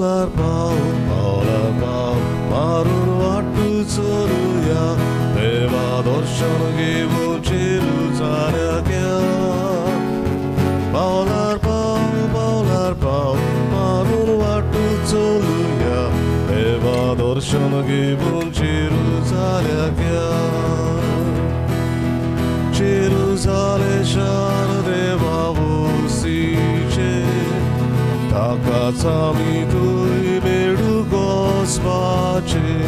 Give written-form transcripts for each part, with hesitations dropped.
पावलार पावल पावलार पावल मारून वाटू चलुया देवा दर्शन घेवन जेरुजाल्याक या. पावलार पावल पावलार पावल मारून वाटू चलुया देवा दर्शन घेवन जेरुजाल्याक या. जेरुजाले शार देवा वसीचे ताकाच आमी थंय मेळूंक वचपाचें.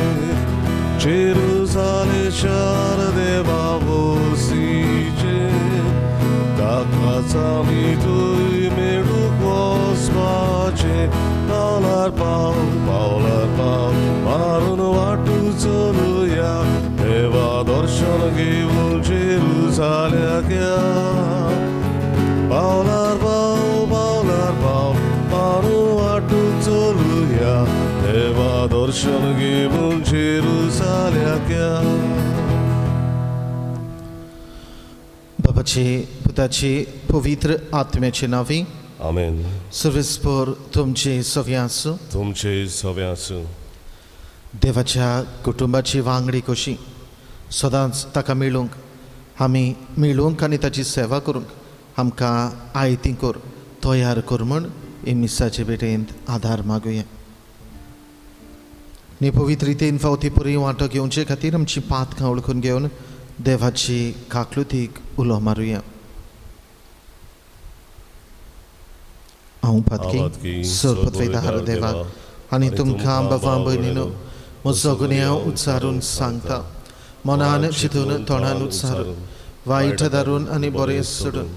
जेरुजाले शार देवा वसीचे ताकाच आमी थंय मेळूंक वचपाचें. पावलार पावल पावलार पावल मारून वाटू चलुया देवा दर्शन घेवन जेरुजाल्याक या. पावलार पावल पावलार पावल मारून वाटू चलुया देवा दर्शन घेवन जेरुजाल्याक या. बापाचे पुताचे पवित्र आत्म्याचे नांवी आमेन. सर्वेस्पर तुमचे सवे आसूं. तुमचे सवे आसूं. देवाच्या कुटुंबाची वांगडी कशी सदांच ताका मेळूंक आमी मेळूंक आनी ताची सेवा करूंक आमकां आयती कर तयार कर म्हूण हे मिसाचे भेटेंत आदार मागुया. न्ही पवित्र रितीन फावती पुरी वांटो घेवचे खातीर आमची पातकां वळखून घेवन देवाची काकलुतीक उलो मारुया. हांव पातकी सरपतवेदार देवाक आनी तुमकां बाबा भयणीनो म्हजो गुन्यांव उच्चारून सांगता. मनान चिंतून तोंडान उच्चारून वायट धारून आनी बरें सोडून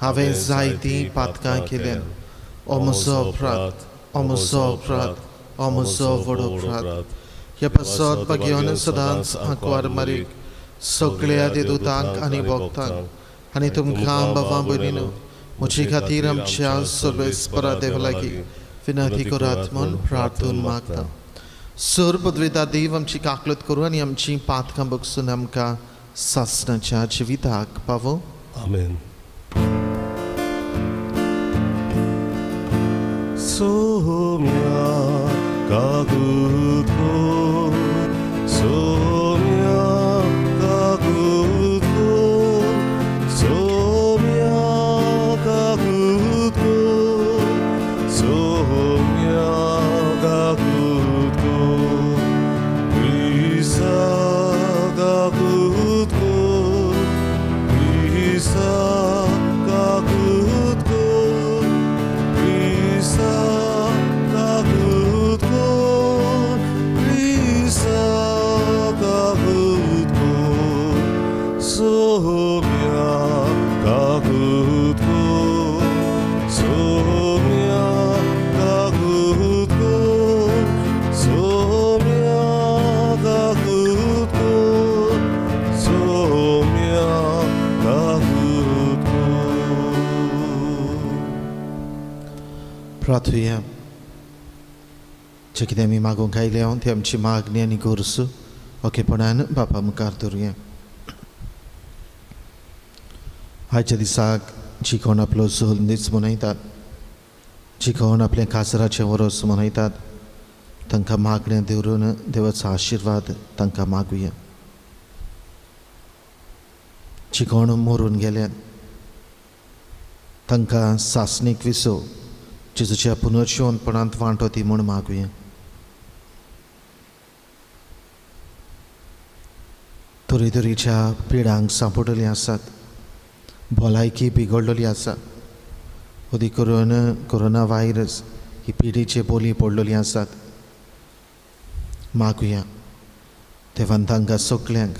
हांवें जायतीं पातकां केल्यान. ओ म्हजो अपराध, ओ म्हजो अपराध, ओ म्हजो व्हड अपराध. ह्या पासत भाग्यान सदांच आंकवार मारीक सगळ्या देदुतांक आनी भक्तांक आनी तुमकां बाबा भयणीनो म्हजे खातीर आमच्या सर्वेस्परा देवा लागीं विनंती करात म्हूण प्रार्थून मागता. सर पदवेता देव आमची काकलत करूं आनी आमची पातकां बगसून आमकां सासणाच्या जिविताक पावो. आमेन. सोम्या कागुतो सोम्या कागुतो सोम्या कागुतो सोम्या कागुतो क्रिसा कागुतो क्रिसा कागुतो क्रिसा कागुतो क्रिसा कागुतो सोम्या कागुतो सोम्या कागुतो सोम्या कागुतो सोम्या कागुतो. प्रार्थुया. जे कितें आमी मागूंक आयल्या ती आमची मागणी आनी गरजो ओकेपणान बापा मुखार दवरुया. आयच्या दिसाक जी कोण आपलो जोल दीस मनयतात, जी कोण आपलें काजराचें वरस मनयतात, तांकां मागणें दवरून देवाचो आशिर्वाद तांकां मागुया. जी कोण मरून गेल्यात तांकां सासणीक विसव जेजूच्या पुनर्जिवनपणांत वांटो ती म्हूण मागुया. तरेतरेच्या पिडांक सांपडलेली आसात, भलायकी बिगडलेली आसा, अदीक करून कोरोना व्हायरस ही पिडेचे बोली पडलेली आसात. मागुया देवान तांकां सगल्यांक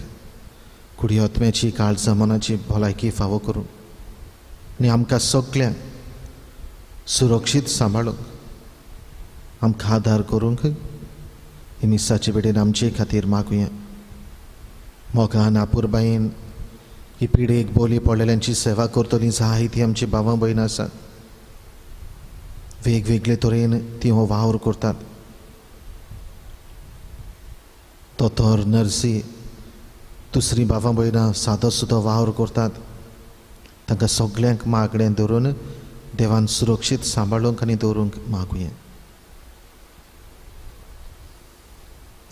कुडी आत्म्याची काळजा मनाची भलायकी फावो करूं आनी आमकां सगल्यांक सुरक्षीत सांबाळूंक आमकां आदार करूंक हे मिसाचे भेटेन आमचे खातीर मागुया. मोगान आपुरबायेन ही पिडेक बोली पडलेल्यांची सेवा करतली जायती आमची भावां भयणां आसात. वेगवेगळे तरेन ती हो वावर करतात. दोतोर, नर्सी, दुसरी भावां भयणां सादो सुदो वावर करतात. तांकां सगल्यांक मागणें धरून देवान सुरक्षीत सांबाळूंक आनी दवरूंक मागुया.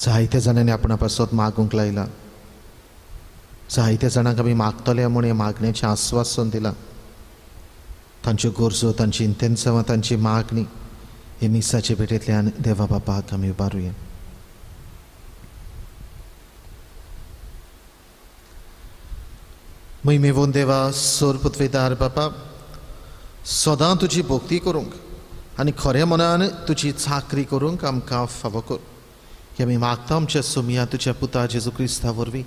जायत्या जाणांनी आपणा पासत मागूंक लायला, जायत्या जाणांक आमी मागतले म्हूण हें मागण्याचें आस्वासन दिलां. तांच्यो गरजो, तांची इंतेन्सांवां, तांची मागणी हे मिसाचे भेटेंतल्यान देवा बापाक आमी उबारुया. महिमेवोन देवा, सोरपुत्वेदार बापा, सदां तुजी भक्ती करूंक आनी खऱ्या मनान तुजी चाकरी करूंक आमकां फावो कर. हे आमी मागता आमच्या सोमया तुज्या पुता जेजू क्रिस्ता वरवीं.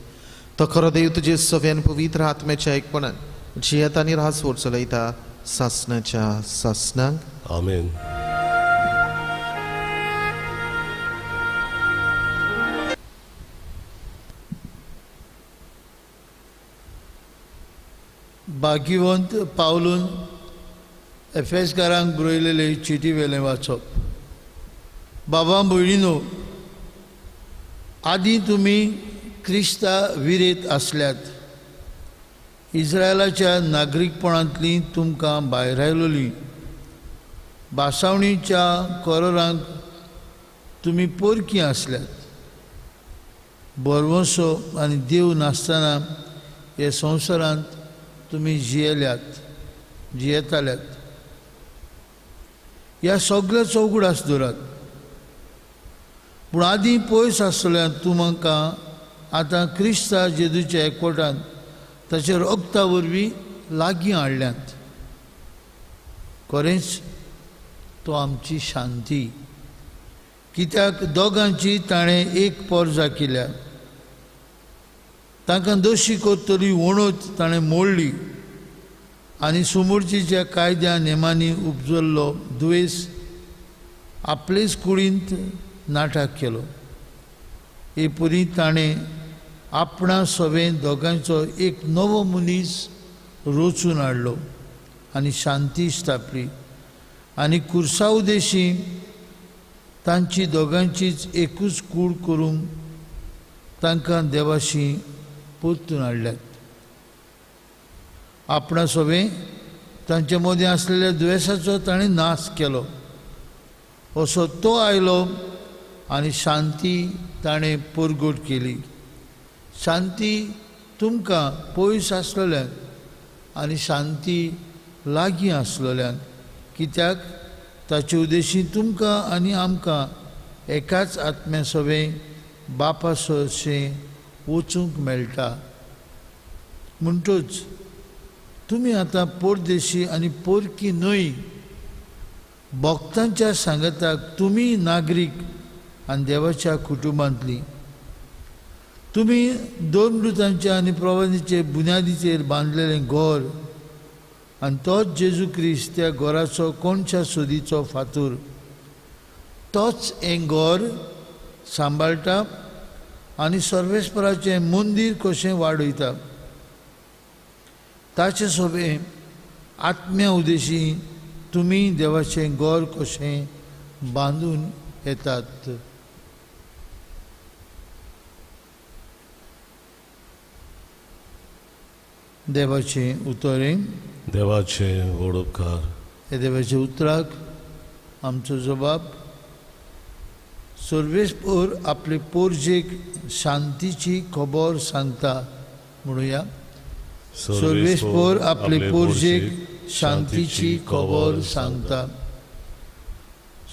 तो खरो देव तुजे सव्यान पवित्र आत्म्याच्या एकपणान जियेता आनी राजवट चलयता सासणाच्या सासणाक. आमेन. भाग्यवंत पावलून एफेसकारांक बरयलेले चिटी वेलें वाचप. बाबा भयणीनो, आदीं तुमी क्रिस्ता विरेत आसल्यात, इस्रायलाच्या नागरीकपणांतली तुमकां भायरायलोली, भासावणीच्या कोरोरांक तुमी पोरकी आसल्यात. भरवंसो आनी देव नासतना हे संवसारांत तुमी जियेल्यात, जियेताल्यात. ह्या सगळ्याचो उगडास दवरात. पूण आदीं पयस आसल्यान तुमकां आतां क्रिस्ता जेजूच्या एकवटान ताच्या रगता वरवीं लागीं हाडल्यात. खरेंच तो आमची शांती, कित्याक दोगांची ताणें एक पोरजा केल्या. तांकां दोशी करतली वणत ताणें मोडली आनी सुमूर्चीच्या कायद्या नेमांनी उपजल्लो दुयेंस आपलेच कुडींत नाटक केलो. हे परी ताणें आपणा सवें दोगांचो एक नवो मनीस रचून हाडलो आनी शांती स्थापली आनी कुर्सा उदेशी तांची दोगांचीच एकूच कूड करूंक तांकां देवाशी परतून हाडल्यात. आपणा सवें तांचे मदीं आसलेल्या दुयेंसाचो ताणें नाश केलो. असो तो आयलो आनी शांती ताणें परगट केली. शांती तुमकां पयस आसलेल्यान आनी शांती लागीं आसलेल्यान, कित्याक ताचे उद्देशी तुमकां आनी आमकां एकाच आत्म्या सवें बापा सरशें वचूंक मेळटा. म्हणटूच तुमी आतां परदेशी आनी पोरकी न्हय, भक्तांच्या सांगाताक तुमी नागरीक आनी देवाच्या कुटुंबांतली. तुमी दोन मृतांच्या आनी प्रवानीचे बुन्यादीचेर बांदलेलें घर आनी तोच जेजू क्रिस्त त्या घराचो कोणच्या सोदीचो फातूर. तोच हें घर सांबाळटा आनी सर्वेस्पराचें मंदीर कशें वाडयता. ताचे सोबें आत्म्या उदेशी तुमी देवाचें घर कशें बांदून येतात. देवाचें उतरें. देवाचें व्हड उपकार. हे देवाच्या उतराक आमचो जबाब. सर्वेस्पोर आपले पोरजेक शांतीची खबर सांगता म्हणुया. सर्वेस्पोर आपले पोरजेक शांतीची खबर सांगता.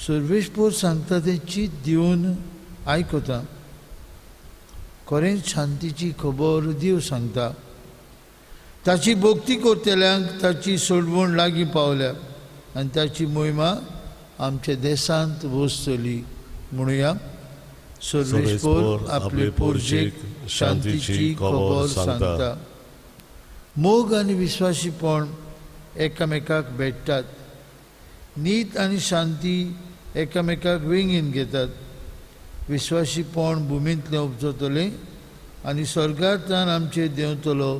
सर्वेस्पोर सांगता तें चीत दिवन आयकता. खरेंच शांतीची खबर दिव सांगता. ताची भक्ती करतल्यांक ताची सोडवण लागीं पावल्या आनी ताची मोहिमा आमच्या देशांत वसतली म्हणुया. सर्वेस्पोर आपले पोरजेक शांतीची खबर सांगता. मोग आनी विस्वासीपण एकामेकाक भेटतात. नीत आनी शांती एकामेकाक वेंगेन घेतात. विस्वासीपण भुमींतलें उपजतलें आनी स्वर्गांतल्यान आमचेर देंवतलो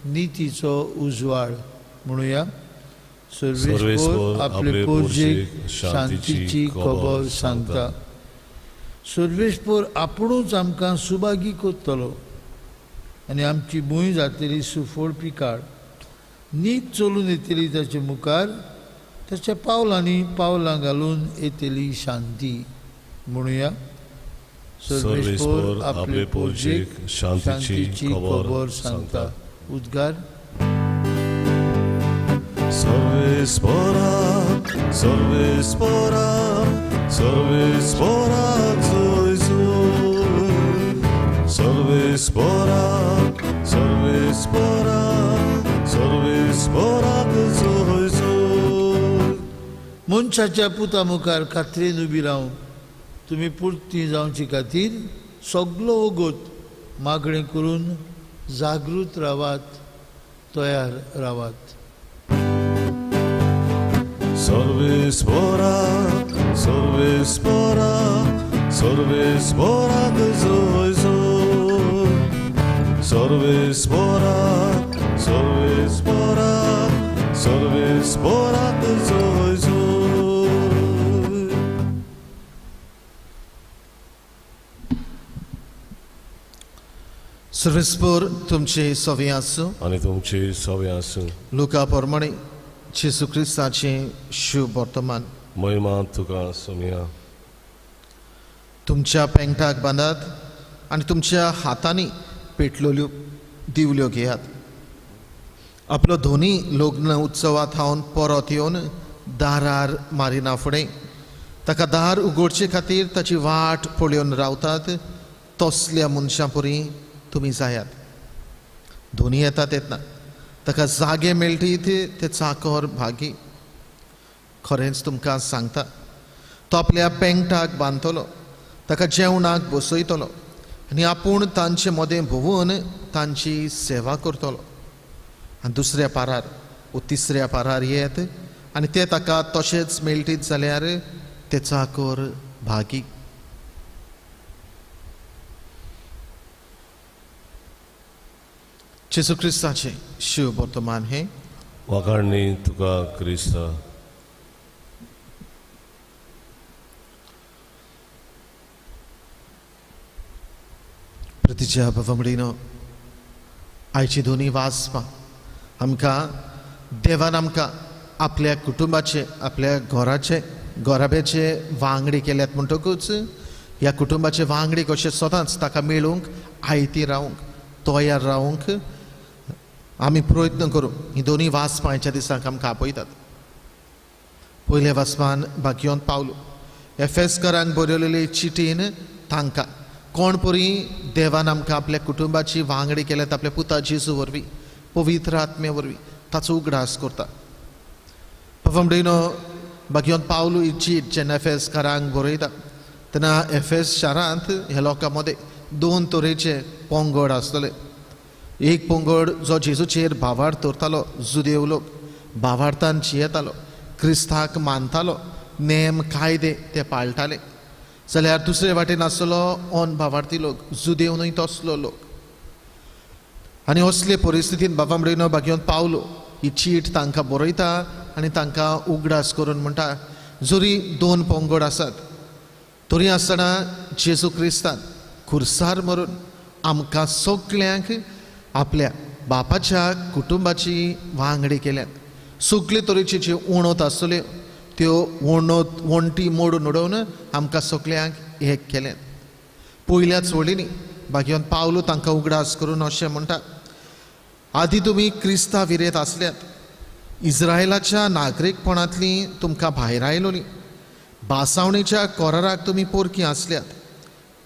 नितीचो उजवाड म्हणुया. सर्वेस्पोर आपले पोरजेक शांतीची खबर सांगता. सर्वेस्पोर आपुणूच आमकां सुभागी करतलो आनी आमची भूंय जातली सुफळ पिकाळ. नीत चलून येतली ताचे मुखार, ताच्या पावलांनी पावलां घालून येतली शांती म्हणुया. सर्वेस्पोर आपले पोरजेक शांतीची खबर सांगता. उद्गार. सर्वेस्पोरा सर्वेस्पोरा सर्वेस्पोरा जोय सर्वेस्पोरा सर्वेस्पोरा सर्वेस्पोरा जोय. मनशाच्या पुता मुखार खात्रेन उबी रावन तुमी पुर्ती जावचे खातीर सगलो वगत मागणें करून जागृत रावात, तयार रावात. सर्वेस्पोरा सर्वेस्पोरा सर्वेस्पोरा जोय सर्वेस्पोरा सर्वेस्पोरा सर्वेस्पोरा जोय. सर्वेस्पोर तुमचे सवे आसूं आनी तुमचे सवे आसूं. लुका प्रमाणे जेजू क्रिस्ताचें शुभ वर्तमान. महिमा तुका सोमिया. तुमच्या पेंगटाक बांदात आनी तुमच्या हातांनी पेटलेल्यो दिवल्यो घेयात. आपलो धोनी लग्न उत्सवा थावन परत येवन दारार मारिना फुडें ताका दार उगडचे खातीर ताची वाट पळोवन रावतात तसल्या मनशां परी तुमी जायात. धोनी येतात येतना ताका जागे मेळटीत ते चाकर भागी. खरेंच तुमकां सांगता, तो आपल्या पेंगटाक बांदतलो, ताका जेवणाक बसयतलो आनी आपूण तांचे मदें भोंवून तांची सेवा करतलो. आनी दुसऱ्या पारार वो तिसऱ्या पारार येत आनी ते ताका तशेंच मेळटीत जाल्यार ते चाकर भागी. जेजू क्रिस्ताचें शिव वर्तमान हें. वाखाणणी तुका क्रिस्ता. प्रतिज्ञा बाबा आयची दोनी वाचपां आमकां देवान आमकां आपल्या कुटुंबाचे आपल्या घराचे घराब्याचे वांगडी केल्यात म्हणटकूच ह्या कुटुंबाचे वांगडी कशें सदांच ताका मेळूंक आयती रावंक तयार रावंक आमी प्रयत्न करूं. ही दोनी वाचपां आयच्या दिसाक आमकां आपयतात. पयल्या वाचपान भाग्योन पावलो एफेसकरांक बरयलेले चिटीन तांकां कोण परी देवान आमकां आपल्या कुटुंबाची वांगडी केल्यात आपल्या पुता जेजू वरवीं पवित्र आत्म्या वरवीं ताचो उगडास करता. बाबा भाग्योन पावलो ही चीट जेन्ना एफेसकरांक बरयता तेन्ना एफेस शारांत ह्या लोकां मदें दोन तरेचे पंगड आसतले. एक पंगड जो जेजूचेर भावार्थ दवरतालो, जुदेव लोक भावार्थान जियेतालो, क्रिस्ताक मानतालो, नेम कायदे ते पाळटाले. जाल्यार दुसरे वाटेन आसलो ऑन भावार्थी लोक, जुदेव न्हय तसलो लोक. आनी असले परिस्थितीन बाबा मडेनो भाग्योन पावलो ही चीट तांकां बरयता आनी तांकां उगडास करून म्हणटा, जरी दोन पंगड आसात तरी आसतना जेजू क्रिस्तान खुर्सार मरून आमकां सगल्यांक आपल्या बापाच्या कुटुंबाची वांगडी केल्यात. सगळे तरेची जी उणत आसतल्यो त्यो वणत वण्टी मोडून उडोवन आमकां सगल्यांक एक केल्यात. पयल्याच वळींनी भाग्योन पावलो तांकां उगडास करून अशें म्हणटा, आदी तुमी क्रिस्ता विरेत आसल्यात, इस्रायलाच्या नागरीकपणांतली तुमकां भायर आयलोली, बासावणेच्या कोराराक तुमी पोरकी आसल्यात,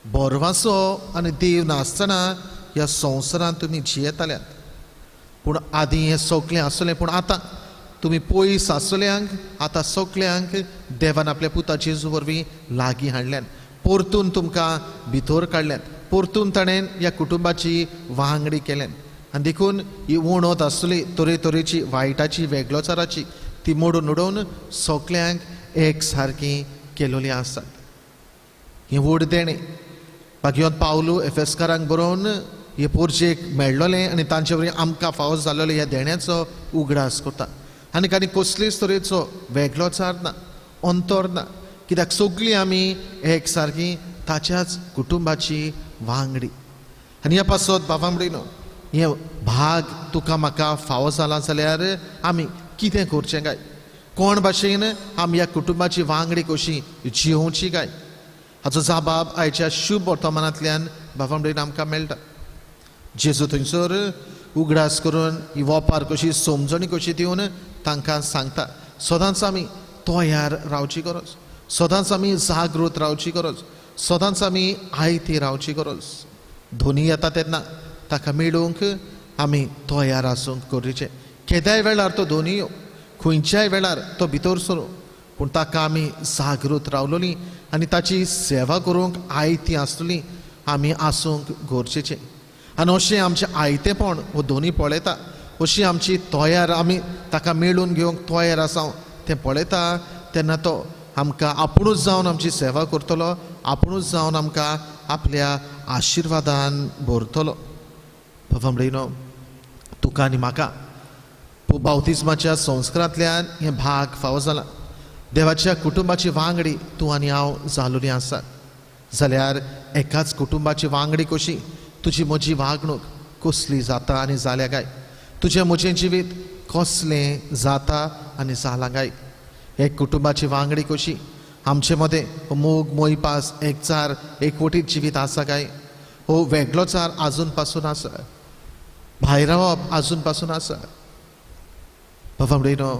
बोरवासो आनी देव नासतना ह्या संवसारांत तुमी जियेताल्यात. पूण आदीं हें सगळें आसलें, पूण आतां तुमी पयस आसल्यांक आतां सगल्यांक देवान आपल्या पुता जेजू वरवीं लागीं हाडल्यात, परतून तुमकां भितर काडल्यात, परतून ताणें ह्या कुटुंबाची वांगडी केल्यात. आनी देखून ही उणत आसली तरेतरेची वायटाची वेगळोचाराची ती मोडून उडोवन सगल्यांक एक सारकी केलोली आसात. हें व्हड देणें भाग्योन पावलो एफेसकारांक बरोवन हे पोरजेक मेळ्ळोलें आनी तांचे वरवीं आमकां फावो जाल्लोलें ह्या देण्याचो उगडास करता. आनी आनी कसलेच तरेचो वेगळोचार ना, अंतर ना, कित्याक सगळीं आमी एक सारकी ताच्याच कुटुंबाची वांगडी. आनी ह्या पासत बाबा म्हणिनो हें भाग तुका म्हाका फावो जाला जाल्यार आमी कितें करचें काय, कोण भाशेन आमी ह्या कुटुंबाची वांगडी कशी जियोवची काय, हाचो जाबाब आयच्या शुभ वर्तमानांतल्यान बाबा भयण आमकां मेळटा. जेजू थंयसर उगडास करून ही वोपार कशी समजणी कशी दिवन तांकां सांगता, सदांच आमी तयार रावची गरज, सदांच आमी जागृत रावची गरज, सदांच आमी आयती रावची गरज. धोनी येता तेन्ना ताका मेळूंक आमी तयार आसूंक गरजेचें. केद्याय वेळार तो धोनी यो, खंयच्याय वेळार तो भितर सरूं, पूण ताका आमी जागृत रावलोली आनी ताची सेवा करूंक आयती आसतली आमी आसूंक गरजेचें. आनी अशें आमचें आयतेपण हो दोनी पळयता, अशी आमची तयार आमी ताका मेळून घेवंक तयार आसा तें पळयता तेन्ना तो आमकां आपुणूच जावन आमची सेवा करतलो, आपुणूच जावन आमकां आपल्या आशिर्वादान भरतलो. बाबा भयणो, तुका आनी म्हाका बावतिज्माच्या संस्कारांतल्यान हें भाग फावो जाला. देवाच्या कुटुंबाची वांगडी तूं आनी हांव जालोली आसा जाल्यार एकाच कुटुंबाची वांगडी कशी तुजी म्हजी वागणूक कसली जाता आनी जाल्या काय, तुजें म्हजें जिवीत कसलें जाता आनी जालां काय. एक कुटुंबाची वांगडी कशी आमचे मदें मोग मोयपास एकचार एकवटीत जिवीत आसा काय, हो वेगळोचार आजून पासून आसा, भायर रावप आजून पासून आसा. बाबा भयणो,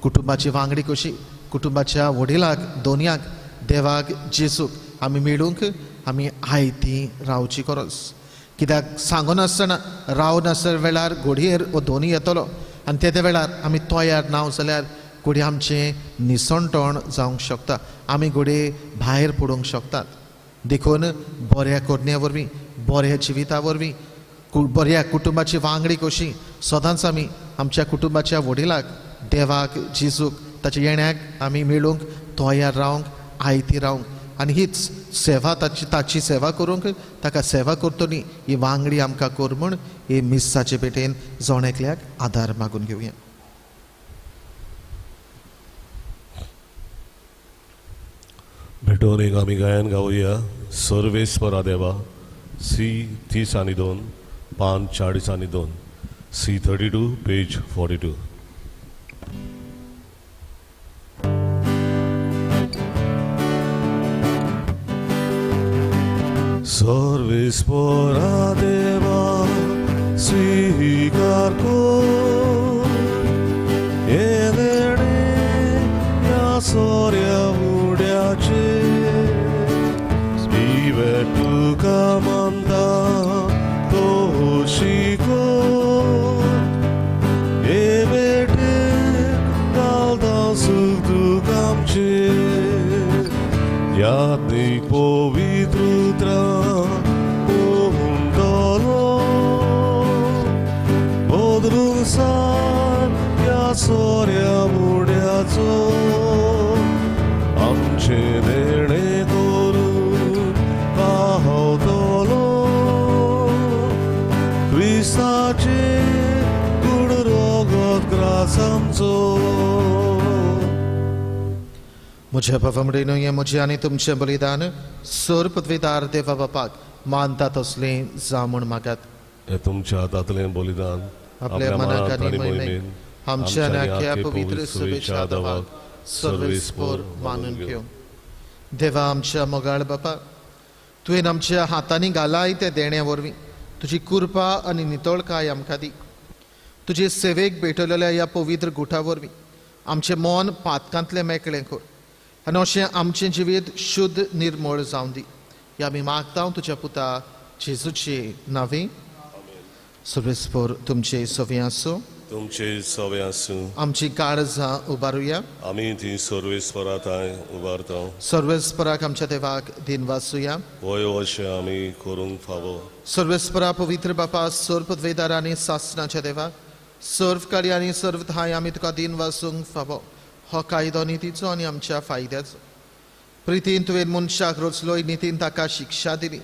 कुटुंबाची वांगडी कशी कुटुंबाच्या वडिलाक दोनयाक देवाक जेजूक आमी मेळूंक आमी आयती रावची गरज. कित्याक सांगनासतना रावनासतना वेळार घोडयेर हो दोनी येतलो आनी ते वेळार आमी तयार ना जाल्यार घोडये आमचें निसणटण जावंक शकता, आमी घोडये भायर पडूंक शकतात. देखून बऱ्या करण्या वरवीं, बऱ्या जिविता वरवीं, बऱ्या कुटुंबाची वांगडी कशी सदांच आमी आमच्या कुटुंबाच्या वडिलाक देवाक जेजूक ताच्या येण्याक आमी मेळूंक तयार रावंक आयती रावंक आनी हीच सेवा ताची ताची सेवा करूंक ताका सेवा करतली ही वांगडी आमकां कर म्हूण ही मिस्साचे पेटेन जण एकल्याक आदार मागून घेवया. भेटोवन एक आमी गायन गावया सर्वेस्परा देवा, सी 30 आनी 2, पान 40 आनी 2, सी 32 पेज 42. सर्वेस्परा देवा स्वीकार कर हें देणें ह्या सोऱ्या उड्याचें, बिवेट तुका मानता तो शिकोर, हे बेटे घालता सूख दूख आमचें, यादनीक पवित्र उतरां उमटलो बदलून सार ह्या सोऱ्या उड्याचो, आमचें देणें करून पावतलो क्रिस्ताचें गूढ रगत ग्रास आमचो. म्हज्या बाबा म्हणून हें म्हजें आनी तुमचें बलिदान सर पदवीदार देवा बापाक मानता तसलें जावं म्हूण मागात. हें तुमच्या हातांतलें बलिदान आपल्या मनाक आनी मोहिमेक आमच्या आनी आख्या पवित्र सभेच्या देवाक सर्वेस्पोर मानून घेवं. देवा आमच्या मोगाळ बापा, तुवें आमच्या हातांनी घालाय त्या देण्या वरवीं तुजी कृपा आनी नितळकाय आमकां दी. तुजे सेवेक भेटवलेल्या ह्या पवित्र गुठा वरवीं आमचें मन पातकांतलें मेकळें कर आनी अशें आमचें जिवीत शुद्ध निर्मळ जावं दी. ह्या आमी मागता तुज्या पुता जेजूचे नांवे. सर्वेस्पोर तुमचे सवे आसूं. तुमचे सवे आसूं. आमची काळजां उबारुया. आमी ती सर्वेस्परा थांय उबारता. सर्वेस्पराक आमच्या देवाक दिनवासुया. वय अशें आमी करूंक फावो. सर्वेस्परा पवित्र बापा सर्व पदवेदार आनी सासनाच्या देवाक सर्व कार्य आनी सर्व थांय आमी तुका दिनवासूंक फावो. हो कायदो नितीचो आनी आमच्या फायद्याचो. प्रितीन तुवें मनशाक रचलो, नितीन ताका शिक्षा दिली,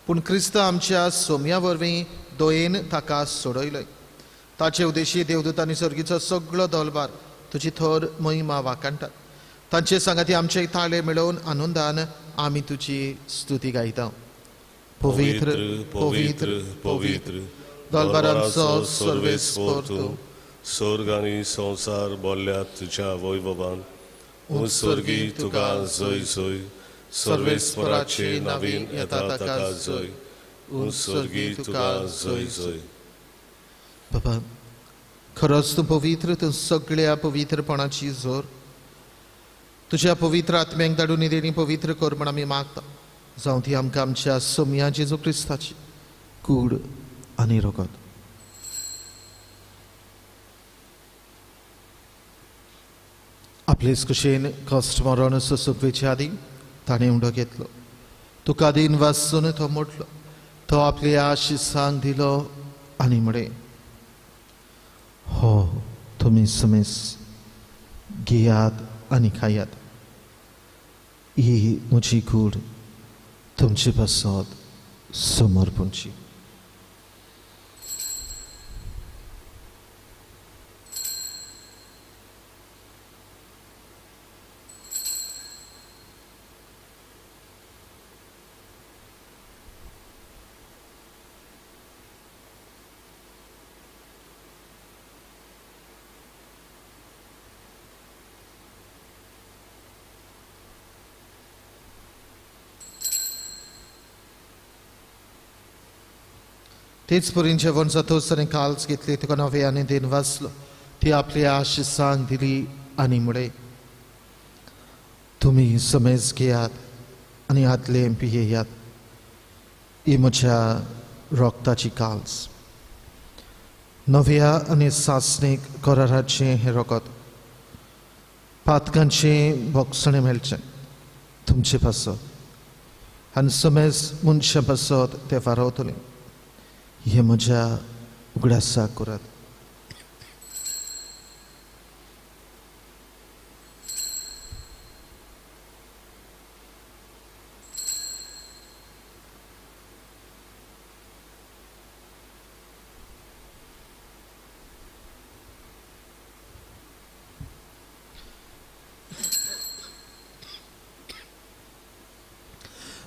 पूण क्रिस्त आमच्या सोम्या वरवीं दोयेन ताका सोडयलोय. ताचे उद्देशी देवदूतांनी सर्गीचो सगळो दलबार तुजी थर महिमा वाखाणटात. तांचे सांगाती आमचे ताळे मेळोवन आनंदान आमी तुजी स्तुती गायता. पवित्र पवित्र पवित्र दलबारांचो सर्वेस्पोर तूं, स्वर्ग आनी संवसार बोल्ल्यात तुज्या वैभवान. स्वर्गी तुका जय जय, सर्वेस्पराचे नावीन येता ताका जय, उंच स्वर्गी तुका जय जय. बाबा खरोच तूं पवित्र, तूं सगळ्या पवित्रपणाची जोर. तुज्या पवित्र आत्म्यांक धाडून ही देणी पवित्र कर म्हण आमी मागता. जावं ती आमकां आमच्या सोमया जेजू क्रिस्ताची कूड आनी रगत. आपलेच कुशेन कश्ट मरण सोंपवेचे आदीं ताणें उंडो घेतलो, तुका दीन वासून तो मोडलो, तो आपल्या आशिसांक दिलो आनी म्हळें, हो तुमी समेस घेयात आनी खायात, ही म्हजी कूड तुमचे पासत समर्पणची. तेच परीन जेवण जातोच ताणें काल्स घेतली, तुका नवें आनी देन वाचलो, ती आपली आशिसांक दिली आनी म्हळें, तुमी समेज घेयात आनी हातलें पियेयात, ही म्हज्या रोगताची काल्स, नव्या आनी सासणीक कराराचें हें रगत, पातकांचें भोगसणें मेळचें तुमचे पासत आनी समेज मनशां पासत तें फारावतलें. हे म्हज्या उगडासाक करात.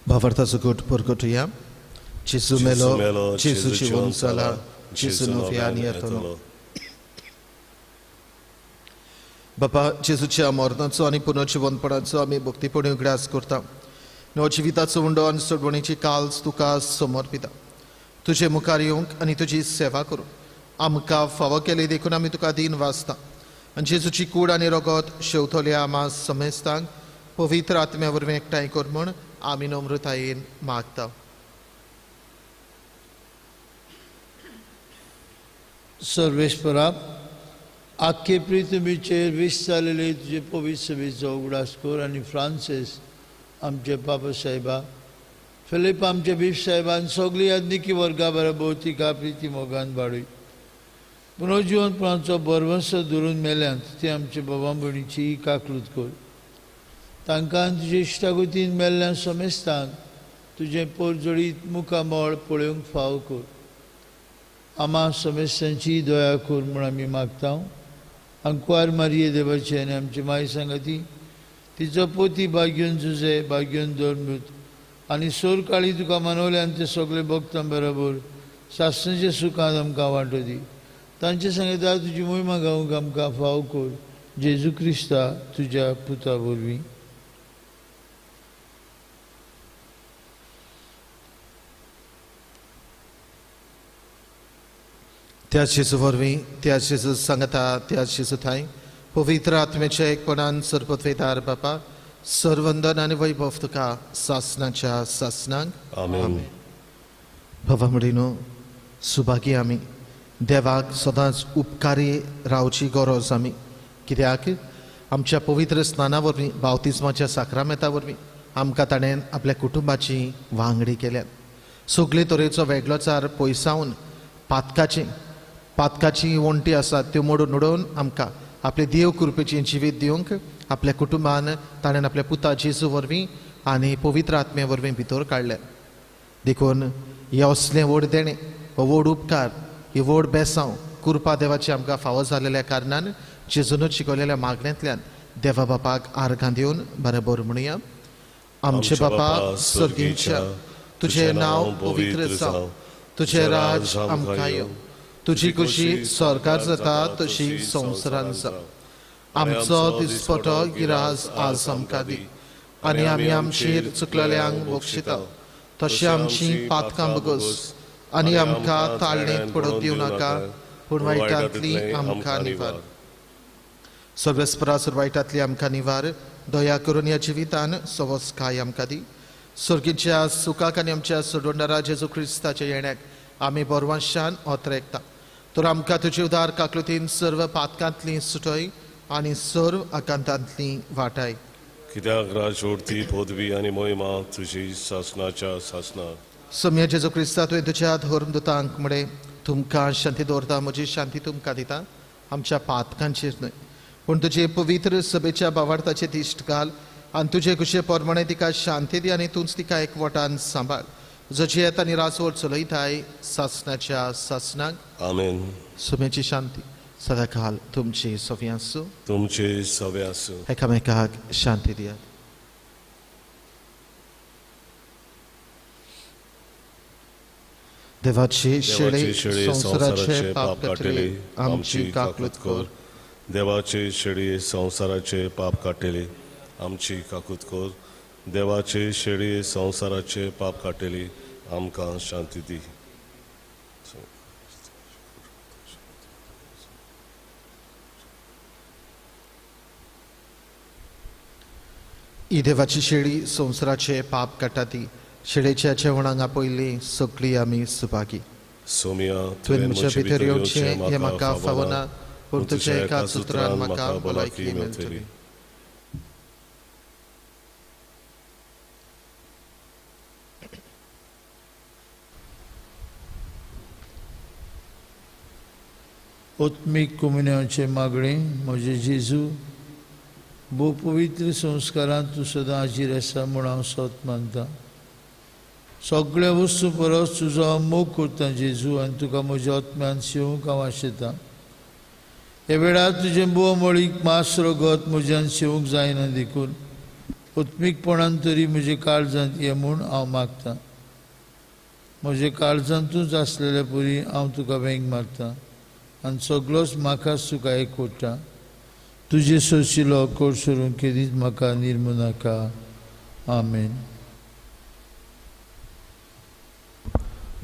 भावार्थाचो गोट परगटुया. जेजू मेलो, जेजू जिवन जाला, जेजू नव्यान येतलो. बापा, जेजूच्या मरणाचो आनी पुनर्जिवनपणाचो आमी भक्तीपणी उगडास करता. नवजिविताचो उंडो आनी सोडवणीची काल्स तुका समर्पिता. तुजे मुखार येवंक आनी तुजी सेवा करूंक आमकां फावो केली देखून आमी तुका दीन वाचता. आनी जेजूची कूड आनी रगत शेवतल्या आमा समेस्तांक पवित्र आत्म्या वरवीं एकठांय कर म्हूण आमी नम्रतायेन मागता. सर्वेस्परा, आख्खे पृथ्वीचेर वीस जालेले तुजे पवित्र सभेचो उगडास कर आनी फ्रांसीस आमचे पापा साहेबा, फिलीप आमचे बीफ साहेबान सगळी याज्ञिकी वर्गा बरोबर तिका प्रिती मोगान वाडय. पुनर्जिवनपणाचो बरवंस धरून मेल्यांत ते आमचे बाबा भयणीची काकलूत कर. तांकां तुजे इश्टागतीन मेल्ल्या समेस्तांक तुजें पोरजोळीत मुखामळ पळोवंक फाव कर. आमा समेस्तांची दया कर म्हूण आमी मागता. अंकवार मारये देवाचे आनी आमची माय सांगाती, तिचो पोती भाग्योन जुजे भाग्योन दोरमूत आनी सोर काळी तुका मनवल्यान ते सगळे भक्तां बरोबर सासणाच्या सुखान आमकां वांटो दी. तांचे सांगता तुजी मोहिमा गावंक आमकां फाव कर, जेजू क्रिस्ता तुज्या पुता वरवीं. त्याच जेजू वरवीं, त्याच जेजू सांगता, त्याच जेजू थांय पवित्र आत्म्याच्या एकपणान सरपत्वेदार बापा, सरवंदन आनी वैभव तुका सासणाच्या सासणांक. आमेन. भावा भयणीनो, सुभागी आमी देवाक सदांच उपकारी रावची गरज आमी, कित्याक आमच्या पवित्र स्नाना वरवीं, बावतिज्माच्या साक्रामेंता वरवीं आमकां ताणें आपल्या कुटुंबाची वांगडी केल्यात. सगळे तरेचो वेगळोचार पयसावन पातकाची पातकाची वण्टी आसात त्यो मोडून उडोवन आमकां आपले देव कृपेचें जिवीत दिवंक आपल्या कुटुंबान ताणें आपल्या पुता जेजू वरवीं आनी पवित्र आत्म्या वरवीं भितर काडल्या. देखून हें असलें व्हड देणें, हो व्हड उपकार, ही व्हड बेसांव कृपा देवाची आमकां फावो जालेल्या कारणान जेजूनच शिकवलेल्या मागण्यांतल्यान देवा बापाक आर्गां दिवन बरोबर म्हणुया. आमचे बापा सर्गीच्या, तुजें नांव पवित्र जावं, तुजें राज आमकां येवं, तुजी खुशी सरकार जाता तशी संवसारान जावं. आमचो दिसपटो गिराज आज आमकां दी आनी आमी आमचेर चुकलेल्यांक बक्षिता तशें आमची पातकां बगस आनी आमकां ताळणेंत पडोवंक दिवं नाका पूण वायटांतली आमकां निवार. सर्वेस्परा वायटांतली आमकां निवार. दया करून ह्या जिवितान सवस्काय आमकां दी. स्वर्गीच्या सुखाक आनी आमच्या सोडवणदारा जेजू क्रिस्ताच्या येण्याक आमी बरवांशान ओतरेकता. तर आमकां तुजे उदार काकलुतीन सर्व पातकांतली सुटय आनी सर्व आकांतांतली वाटाय. कित्याक राजवटी पदवी आनी मोहिमा तुजी सासनाच्या सासनाक. सोम्या जेजू क्रिस्ता तुवें तुज्या धर्मदूतांक म्हळें तुमकां शांती दवरता म्हजी शांती तुमकां दिता. आमच्या पातकांचेर न्हय पूण तुजे पवित्र सभेच्या बावार्थाचे दिश्ट घाल आनी तुजे खुशे प्रमाणे तिका शांती दी आनी तूंच तिका एकवटान सांबाळ जशी येता आनी रासवळ चलयताय सासनाच्या सासनाक. आमेन. सोम्याची शांती सदांकाल तुमची सवी आसूं. तुमचे सवे आसूं. एकामेकाक शांती दियात. देवाची शेळी संवसाराचे पाप काडटली आमची काकूत कर. देवाचे शेळी संवसाराचे पाप काडटली आमची काकूत कर. देवाचे शेळी संवसाराचे पाप काडटली आमकां शांती दी. ही देवाची शेळी संवसाराचे पाप काडटा ती शेळेच्या जेवणाक आपयल्ली सगळी आमी सुभागी. सोम्या तुवें म्हज्या भितर येवचें हें म्हाका फावना पूण तुज्या एका सुत्रान म्हाका भलायकी मेळटली. आत्मीक कोमुन्यांचे मागणें. म्हजे जेजू भोव पवित्र संस्कारांत तूं सदां हाजीर आसा म्हूण हांव सत मानता. सगळ्या वस्तू परस तुजो हांव मोग करता जेजू आनी तुका म्हज्या आत्म्यान शेवंक हांव आशेतां. ह्या वेळार तुजें भोव मळीक मास रगत म्हज्यान शेवंक जायना देखून आत्मीकपणान तरी म्हज्या काळजांत ये म्हूण हांव मागतां. म्हज्या काळजांतूच आसलेल्या परी हांव तुका वेंग मारता आनी सगळोच म्हाकाच तुका एकवटा. तुजे सोशिलो कोड सोडून केदीच म्हाका निर्मू नाका. आमेन.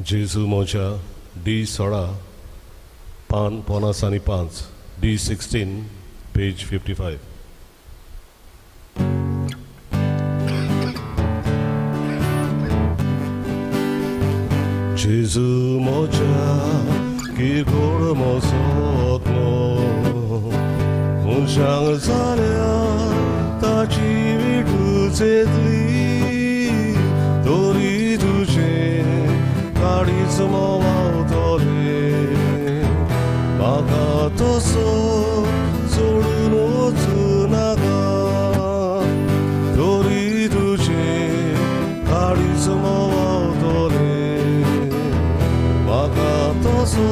जेजू मोजा डी 16 पान 55 डी 16 पेज 55. जेजू मोजा किरकोळ मोजोतलो मनशांक जाल्या ताची विटूच येतली तरी तुजें काळीज मोवावतलें म्हाका तसो सोडून वचूं नाका तरी तुजें काळीज मोवावतलें म्हाका तसो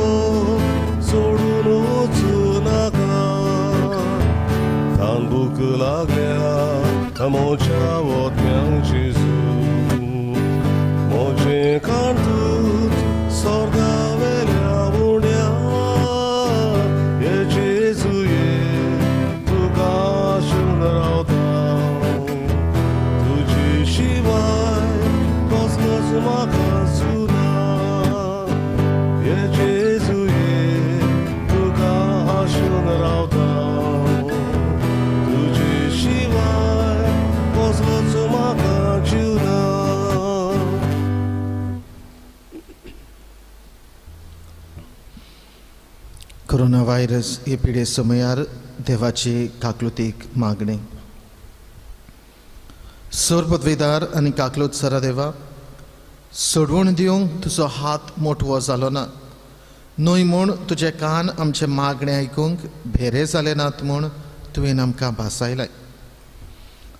सोडून वचूं नाका. तान भूक लागल्या म्हज्या ओत्म्यांक जेजू म्हजें कांतूच स्वर्गावेल्या उण्या हे जेजू ये तुका आशून रावता तुजे शिवाय कसलोच म्हाका सुना हे जेजू ये तुका आशून रावता तुजे शिवाय कसलोच म्हाका जीवना. कोरोना व्हायरस हे पिडे समयार देवाची काकलुतीक मागणें. सर पदवेदार आनी काकलूत सरा देवा सोडवण दिवंक तुजो हात मोटवो जालो ना न्हय म्हूण तुजे कान आमचे मागणें आयकूंक भेरे जाले नात म्हूण तुवें आमकां भासायलाय.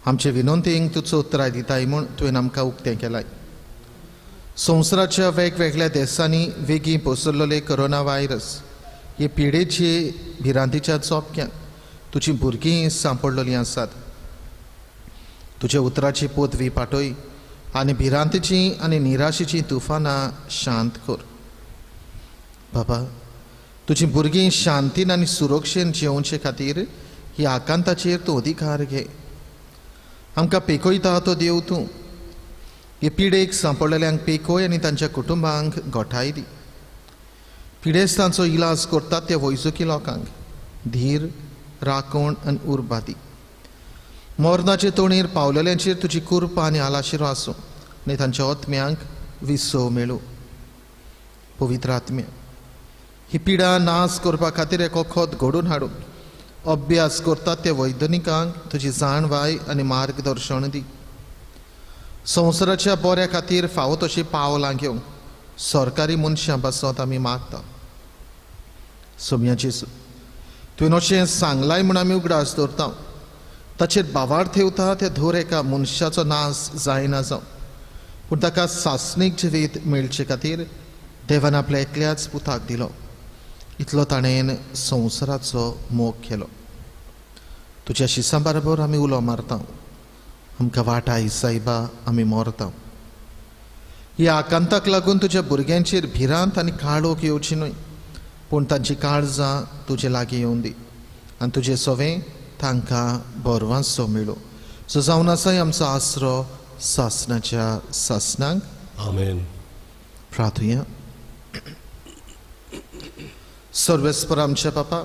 आमचे विनंतींक तुजो उतराय दिताय म्हूण तुवें आमकां उक्तें केलाय. संवसाराच्या वेगवेगळ्या देशांनी वेगीं पसरलेले कोरोना व्हायरस हे पिडेची भिरांतीच्या चोपक्यांत तुजी भुरगीं सांपडलेलीं आसात. तुज्या उतराची पदवी पाटय आनी भिरांतीची आनी निराशेची तुफानां शांत कर. बाबा तुजी भुरगीं शांतीन आनी सुरक्षेन जियोवचे खातीर ह्या आकांताचेर तूं अधिकार घे. आमकां पेखयता तो देव तूं. हे पिडेक सांपडलेल्यांक पेखय आनी तांच्या कुटुंबांक गोठाय दी. पिडेस्तांचो इलाज करतात त्या वैजकी लोकांक धीर, राखण आनी उर्बा दी. मरणाचे तोणीर पावलेल्यांचेर तुजी कृपा आनी आलाशिरो आसूं आनी तांच्या आत्म्यांक विसव मेळूं. पवित्र आत्म्या, ही पिडा नाश करपा खातीर एक वखद घडोवन हाडून अभ्यास करतात त्या वैज्ञानिकांक तुजी जाणवाय आनी मार्गदर्शन दी. संवसाराच्या बऱ्या खातीर फावो तशीं पावलां घेवंक सरकारी मनशां पासत आमी मागता. सोम्या जेजू, तुवें अशें सांगलाय म्हूण आमी उगडास दवरता. ताचेर बावार ठेवता त्या धर एका मनशाचो नाश जायना जावं, पूण ताका सासणीक जिवीत मेळचे खातीर देवान आपल्या एकल्याच पुताक दिलो. इतलो ताणें संवसाराचो मोग केलो. तुज्या शिसां बरोबर आमी उलो मारता, आमकां वाटाय सायबा, आमी मरता. ह्या आकांताक लागून तुज्या भुरग्यांचेर भिरांत आनी काळोख येवची न्हय, पूण तांची काळजां तुजे लागीं येवन दी आनी तुजें सवें तांकां बरवांसो मेळूं. सो जावन आसा आमचो आसरो सासणाच्या सासणाक. आमेन. प्रार्थुया. सर्वेस्पर आमच्या बापा,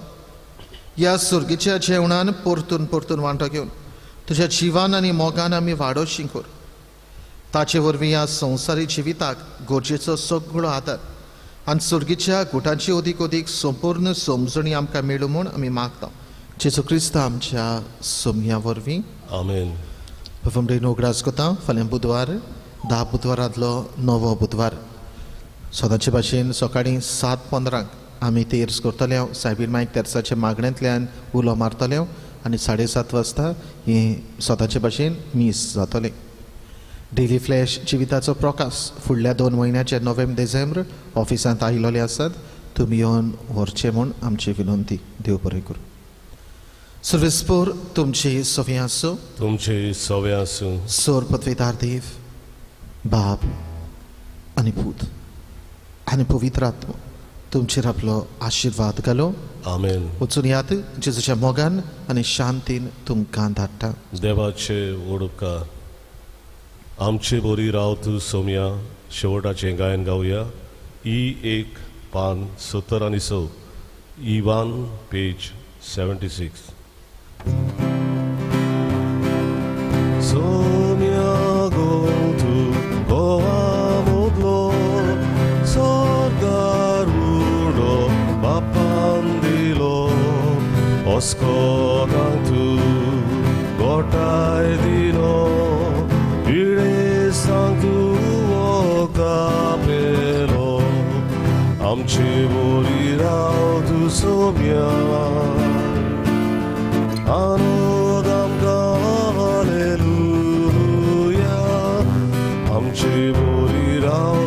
ह्या सुर्गीच्या जेवणान परतून परतून वांटो घेवन तुज्या जिवान आनी मोगान आमी वाडोवशी कर. ताचे वरवीं ह्या संवसारी जिविताक गरजेचो सगळो आदार आनी सुर्गीच्या गुटांची अदीक अदीक संपूर्ण समजणी आमकां मेळूं म्हूण आमी मागता. जेजू क्रिस्त आमच्या सोमया वरवीं. आमेन. फुमडेन उगडास करता, फाल्यां बुधवार 10 बुधवारांतलो 9वो बुधवार. सदांचे भाशेन सकाळीं 7:15 आमी तेर्स करतले. सायबीण मायक तेर्साच्या मागण्यांतल्यान उलो मारतले आनी 7:30 वाजता हें सदांचे भाशेन मीस जातलें. डेली फ्लॅश जिविताचो प्रकाश फुडल्या 2 म्हयन्याचे नोव्हेंबर डिसेंबर ऑफिसांत आयिल्ले आसात. तुमी येवन व्हरचें म्हूण आमची विनंती. देव बरें करूं. सर्वेस्पोर तुमची सवे आसूं. तुमची सवे आसूं. सोर पदवीदार देव बाप आनी पूत आनी पवित्र आत्मा तुमचेर आपलो आशिर्वाद घालो. आमेन. वचून यात जेजूच्या मोगान आनी शांतीन तुमकां धाडटा. देवाचे उपकार. आमचे बोरी राव तूं सोमया शेवटाचें गायन गावया. ई 1 पान 70 आनी 6, ई 1 पेज 76. सोम्या गो तूं गोवा मोदलो स्वर्गार उडो बापान दिलो अस्कोतांक तूं गोठाय दिलो पिडेस्तांक तूं वखदापेलो आमचे बोरी राव तूं सोम्या. आनंद आमकां हालेलुया. आमचे बोरी राव